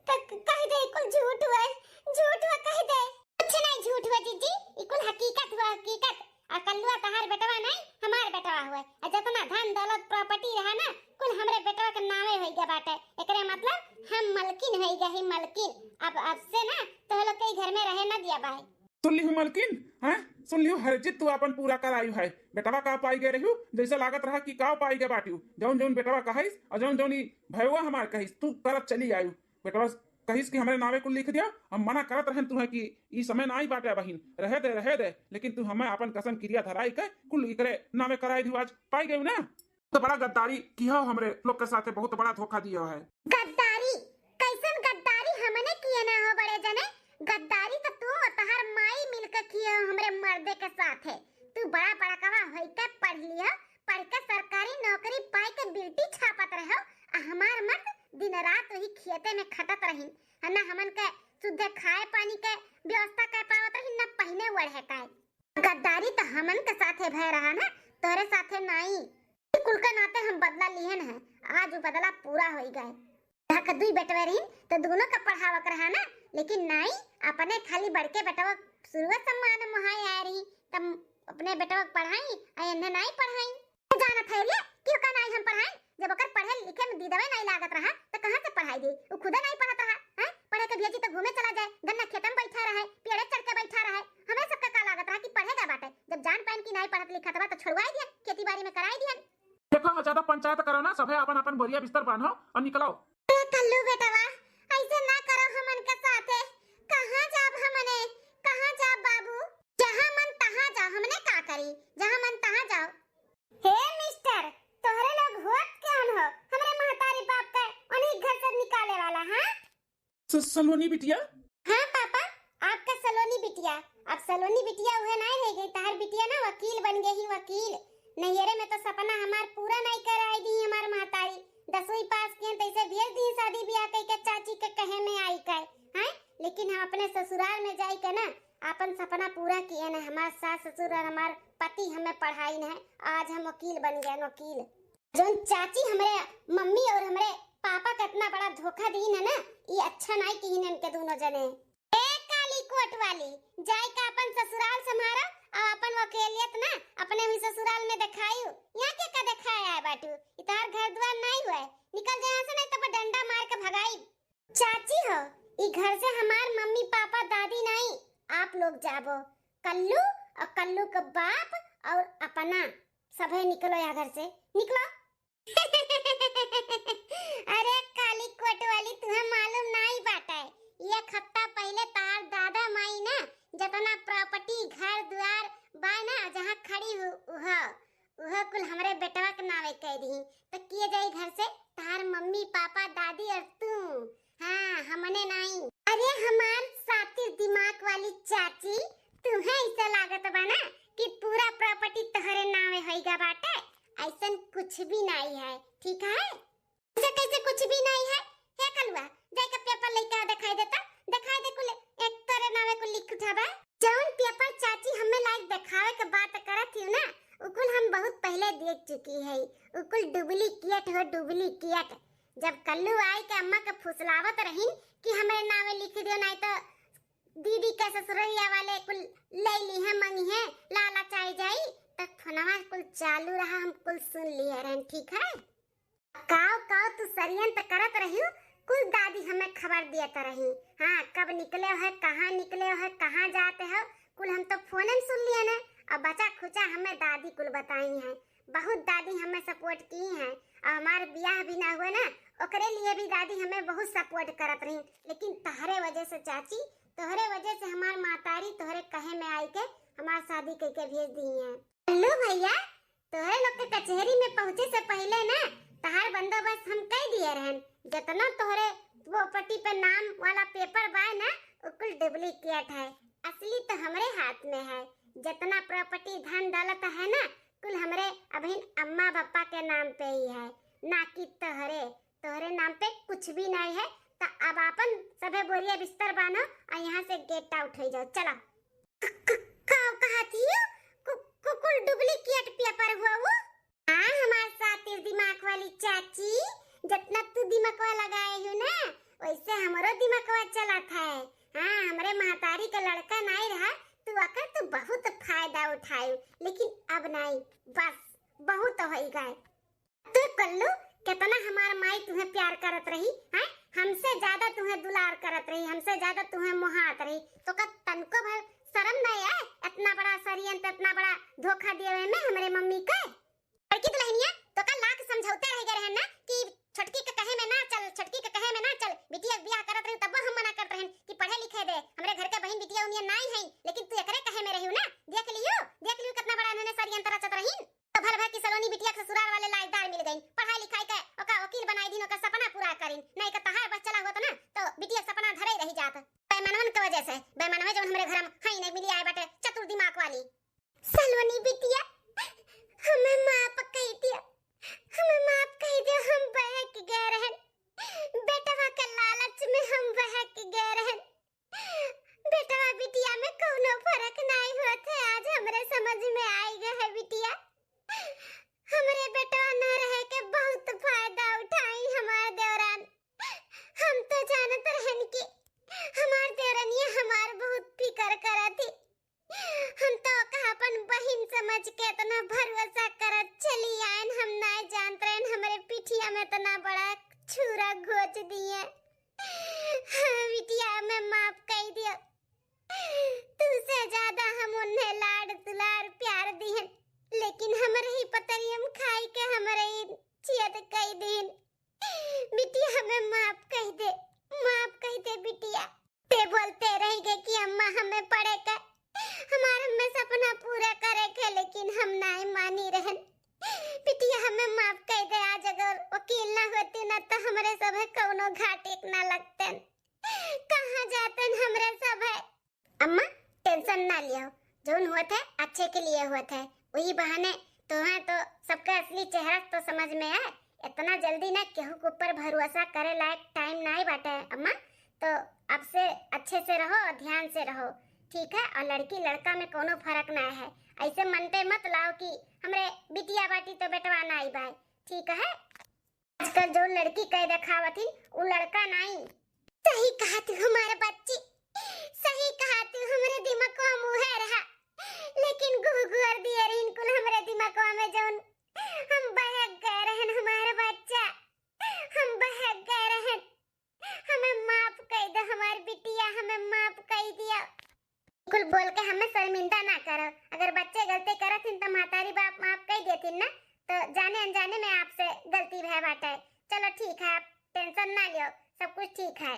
त क-, कह दे, कुल झूठ हुआ है, झूठ हुआ कह दे। कुछ नहीं झूठ हुआ जीजी, ई कुल हकीकत हुआ, हकीकत। आ कल्लुआ तहार बेटवा नहीं, हमार बेटवा हुआ। आ जितना धन दौलत प्रॉपर्टी रहा ना, कुल हमरे बेटवा के नामे होई गया बाटे। एकरे मतलब हम मलकिन होई गए ही मलकिन। अब, अब से ना तोह लोग के ई घर में रहे ना दिया बाहे। सुन लिहू मलकिन, हैं? सुन लिहू, हर जिद तू आपन पूरा करायु है। बेटवा का पाई गए रहू, जैसे लागत रहा कि का पाई गए बाटियो। जौन जौन बेटवा कहिस और जौन जौन ई भयवा हमार कहिस, तू करत चली आयु। बेटवा कहिस कि हमरे नावे कुल लिख दिया, हम मना करत रहन तुहे कि ई समय ना आई बाटे बहिन, रहे दे, रहे दे, लेकिन तू हमें आपन कसम किरिया धराई के कुल इकरे नावे कराई दियो। आज पाई गयू ना? तो बड़ा गद्दारी किया हो हमरे लोग के साथे, बहुत बड़ा धोखा दिया है। गद्दारी? कैसन गद्दारी हमने किए ना हो बड़े जने? गद्दारी तो तू और तहार माई मिलके किए हो हमरे मर्दे के साथे। तू बड़ा बड़कवा होई के पढ़ लिया, पढ़ के सरकारी नौकरी पाई के बिल्टी छापत रहो, आ हमार मर्द दिन रात वही खेते में खटत रहिन, आ ना हमन के शुद्ध खाए पानी के व्यवस्था कर पावत रहिन, ना पहिने ओढ़े का। गद्दारी तो हमन के साथे भय रहा ना, तोहरे साथे नाई। ई कुल के नाते हम बदला लिहन है, आज वो बदला पूरा होई गए। यहाँ के दुई बेटवे रहिन तो दोनों का पढ़ावक रहा ना, लेकिन नाई, अपने खाली बड़के बेटवा शुरुए से मान मोहाए आए रही, तब अपने बेटवा के पढ़ाई, आ इन्हें नाई पढ़ाई। जानत है रे कि ओका नाई हम पढ़ाई, जब ओकर पढ़े लिखे में दिदवे नाई लागत रहा, तो कहाँ से पढ़ाई दी? उ खुदे नाई पढ़त रहा, हैं? पढ़े के भेजी तो घूमे चला जाए, गन्ना खेतम बैठा रहे, पेड़े चढ़ के बैठा रहे। हमें सबका का लागत रहा कि पढ़े का बाटे? जब जान पाइन कि नाई पढ़त लिखत बा, तो छोड़वाई दिया, खेती बाड़ी में कराई दिया। देखो, ज्यादा पंचायत करो ना, सभे अपन अपन बोरिया बिस्तर बांधो और निकलो। ए कल्लू बेटवा, ऐसे ना करो हमन के साथे। कहाँ जाब हमने, कहाँ जाब बाबू? जहाँ मन तहाँ जाओ, हमने का करी, जहाँ मन तहाँ जाओ। हे मिस्टर, तोहरे लोग होत कौन हो? हमरे महतारी बाप के उन्हीं घर से निकाले वाला, हाँ? स-, सलोनी बिटिया? हाँ पापा, आपका सलोनी बिटिया। अब सलोनी बिटिया उहे नाई रह गई, तहार बिटिया ना वकील बन गई, वकील। नैहरे में तो सपना हमार पूरा नाई कराई दी हमार महतारी। दसवीं पास किए तैसे भेज दी शादी ब्याह कई के चाची के कहे में आई के, हैं? लेकिन हम अपने ससुराल में जाई के ना आपन सपना पूरा किए न। हमार सास ससुर और हमार पति हमें पढ़ाई न है, आज हम वकील बन गए, वकील। जौन चाची हमरे मम्मी और हमरे पापा के इतना बड़ा धोखा दीन है ना, ई अच्छा नाई किहिन इनके दोनों जने। ए काली कोट वाली, जाए का अपन ससुराल संभारा और अपन वकेलियत ना अपने ही ससुराल में दिखायू। यहाँ के का दिखाए आए बाटू? ई तोहार घर द्वार नाई हुए, निकल जा यहाँ से, नहीं तो डंडा मार के भगाई। चाची हो, ई घर से हमार मम्मी पापा दादी नाई, आप लोग जाबो। कल्लू और कल्लू के बाप और अपना सभे निकलो यहाँ घर से, निकलो। अरे काली कोट वाली, तुहे मालूम नाई बाटे, एक हफ्ता पहले तार दादा माई ना जतना प्रॉपर्टी, घर द्वार बा ना, जहाँ खड़ी हु-, उह, उह कुल हमरे बेटवा के नावे कह दी, तो किए जाई घर से? तार मम्मी पापा दादी और तू, हाँ, हमने नाई। अरे हमार सातिर दिमाग वाली चाची, तुहे ऐसा लागत बा ना कि पूरा प्रॉपर्टी तोहरे नावे होइगा बाटे, ऐसन कुछ भी नाई है, ठीक है? ऐसे कैसे कुछ भी नाई है? हे कलुआ, जाके पेपर लेके आ, दिखाई देता, दिखाई दे कुल, एक तोरे नावे कुल लिख उठाबा। जौन पेपर चाची हमें लायक दिखावे के बात करत हियो ना, उ कुल हम बहुत पहले देख चुकी है। उ कुल डुप्लीकेट हो, डुप्लीकेट। जब कल्लू आई के अम्मा के फुसलावत रहिन कि हमरे नावे लिख दियो, नाई तो दीदी के ससुरैया वाले कुल ले ली है, मंगी है, लालच आई जाई, तब फोनवा कुल चालू रहा, हम कुल सुन लिए रहन, ठीक है? काव काव तू षड्यंत्र करत रही, कुल दादी हमें खबर दियत रही। हाँ, कब निकले हो, कहाँ निकले हो, कहाँ जाते हो, कुल हम तो फोन में सुन लिए ने। अब बचा खुचा हमें दादी कुल बताई हैं, बहुत दादी हमें सपोर्ट की हैं। और हमार बियाह भी ना हुए ना, ओकरे लिए भी दादी हमें बहुत सपोर्ट करत रही। लेकिन तहरे वजह से चाची, तोहरे वजह से हमार मातारी तोहरे कहे में आई के हमार शादी करके भेज दी हैं। हेलो भैया, तोहरे लोग के कचहरी में पहुँचे से पहले ना तहार बंदोबस्त हम कई दिए रहन। जितना तोहरे प्रॉपर्टी पे नाम वाला पेपर बा ना, उ कुल डुप्लीकेट है, असली तो हमरे हाथ में है। जितना प्रॉपर्टी धन दौलत है ना, कुल हमरे अभिन अम्मा पापा के नाम पे ही है, ना कि तोहरे। तोहरे नाम पे कुछ भी नहीं है। तो अब आपन सभे बोरिया बिस्तर बांधो और यहाँ से गेट आउट हो जाओ, चलो। क-, क-, का कहत हियो? कु-, कु-, कुल डुप्लीकेट पेपर हुआ वो? हाँ, हमार सातिर दिमाग वाली चाची, जितना तू दिमागवा लगाए हो ना, वैसे हमरो दिमागवा चलत है। हाँ, हमरे महतारी का लड़का नहीं रहा, तू अकर तू बहुत फायदा उठायू, लेकिन अब नहीं, बस बहुत हो गए। तू कल्लू, कितना हमार माई तुहे प्यार करत रही, हैं? हमसे ज्यादा तुहे दुलार करत रही, हमसे ज्यादा तुहे मोहात रही, तो का तनको भर शर्म नहीं आए? इतना बड़ा षड्यंत्र, इतना बड़ा धोखा दिए में हमरे मम्मी के। बड़की दुल्हनिया, तो का लाख समझौते रह गए रहन ना कि छोटकी के कहे में ना चल, छोटकी के कहे में ना चल। बिटिया के बियाह करत रही तब हम मना करत रहन कि पढ़े लिखे दे, हमरे घर के बहिन बिटिया उनिया नाई है, लेकिन तू एकरे कहे में रही ना। देख लियो, देख लियो कितना बड़ा इन्होंने षड्यंत्र रचत रही। तो भल भा कि सलोनी बिटिया के ससुराल वाले लायकदार मिल गई, पढ़ाई लिखाई के ओका वकील बनाई दिन, ओका सपना पूरा करिन। नहीं का तहार बस चला होत ना, तो बिटिया सपना धरे रही जात। बैमनवन के वजह से, बैमनवे जौन हमरे घर में हई नहीं मिली आए बाटे, चतुर दिमाग वाली। सलोनी बिटिया, हमें माफ कई दिया, हमें माफ कई दिया, हम बहक गए रहन, बेटवा के लालच में हम बहक गए रहन। बेटवा बिटिया में कौनो फर्क नाई होत है, आज हमरे समझ में आई गए है बिटिया। हमरे बेटवा ना रहे के बहुत फायदा उठाई हमार देवरान। हम तो जानत रहन कि हमार देवरनिया हमार बहुत फिकर करत ही। हम तो ओका अपन बहिन समझ के इतना भरोसा करत चली आयन, हम नाय जानत रहन हमरे पिठिया में इतना बड़ा छुरा घोच दिए। हाँ, बिटिया, हमें माफ कई दियो। तुमसे ज्यादा हम उन्हें लाड दुलार प्यार दिहन, लेकिन हमरे ही पतरियम खाई के हमरे ही छेद कई दिहन। बिटिया, हमें माफ कई दे, माफ कई दे बिटिया। ते बोलते रह गए कि अम्मा हमें पढ़े के, हमार हमें सपना पूरा करे के, लेकिन हम नाय मानी रहन। बिटिया, हमें माफ कई दे। आज अगर वकील ना होती ना तो हमरे सभे कौनो घाट एक ना लगतन। कहाँ जातन हमरे सभे? अम्मा, टेंशन ना लियो, जौन होत है अच्छे के लिए होत है। वही बहाने तोहे तो सबका असली चेहरा तो समझ में आए। इतना जल्दी ना केहू के ऊपर भरोसा करे लायक टाइम नाई बाटे अम्मा। तो अब से अच्छे से रहो और ध्यान से रहो, ठीक है? और लड़की लड़का में कोनो फर्क ना है। ऐसे मन पे मत लाओ कि हमरे बिटिया बाटी तो बेटवा नाई बाय, ठीक है? आजकल जो लड़की कह देखावत हिन, उ लड़का नाई। सही कहा तू हमार बच्ची, सही कहा तू, हमरे दिमाग में उहे रहा, लेकिन गुहगुहर दिए रहिन कुल हमरे दिमाग में, जौन हम बहक गए रहन हमार बच्चा, हम बहक गए रहन। हमें माफ कई दो हमार बिटिया, हमें माफ कई दिया। कुल बोल के हमें शर्मिंदा ना करो। अगर बच्चे गलती करत हिन तो महतारी बाप माफ कई देतिन ना, तो जाने अनजाने में आपसे गलती भय बाटे। चलो ठीक है, आप टेंशन ना लियो, सब कुछ ठीक है।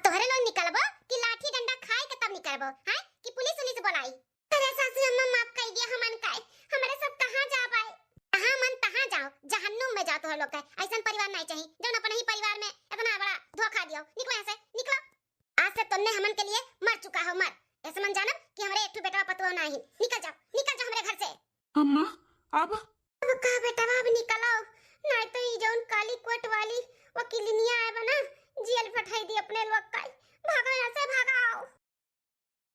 तोहरे लोग निकलबो कि लाठी डंडा खाए के तब निकलबो, हैं? कि पुलिस उलिस बोलाई? अरे सासू अम्मा, माफ कई दिया हमन का, हमरे सब कहाँ जाब आए? कहाँ मन तहाँ जाओ, जहन्नुम में जाओ तोहरे लोग के। ऐसन परिवार नहीं चाहिए, जौन अपने ही परिवार में इतना बड़ा धोखा दियो। निकलो यहाँ से, निकलो। आज से तुमने हमन के लिए मर चुका हो, मर। ऐसे मन जानब कि हमरे एक ठो बेटवा पतुआ ना ही। निकल जाओ, निकल जाओ हमरे घर से। अम्मा, अब? अब का बेटवा, अब निकलो, नहीं तो ई जौन काली कोट वाली वकीलिनिया आए बा ना, जेल पठाई दी अपने लोग का।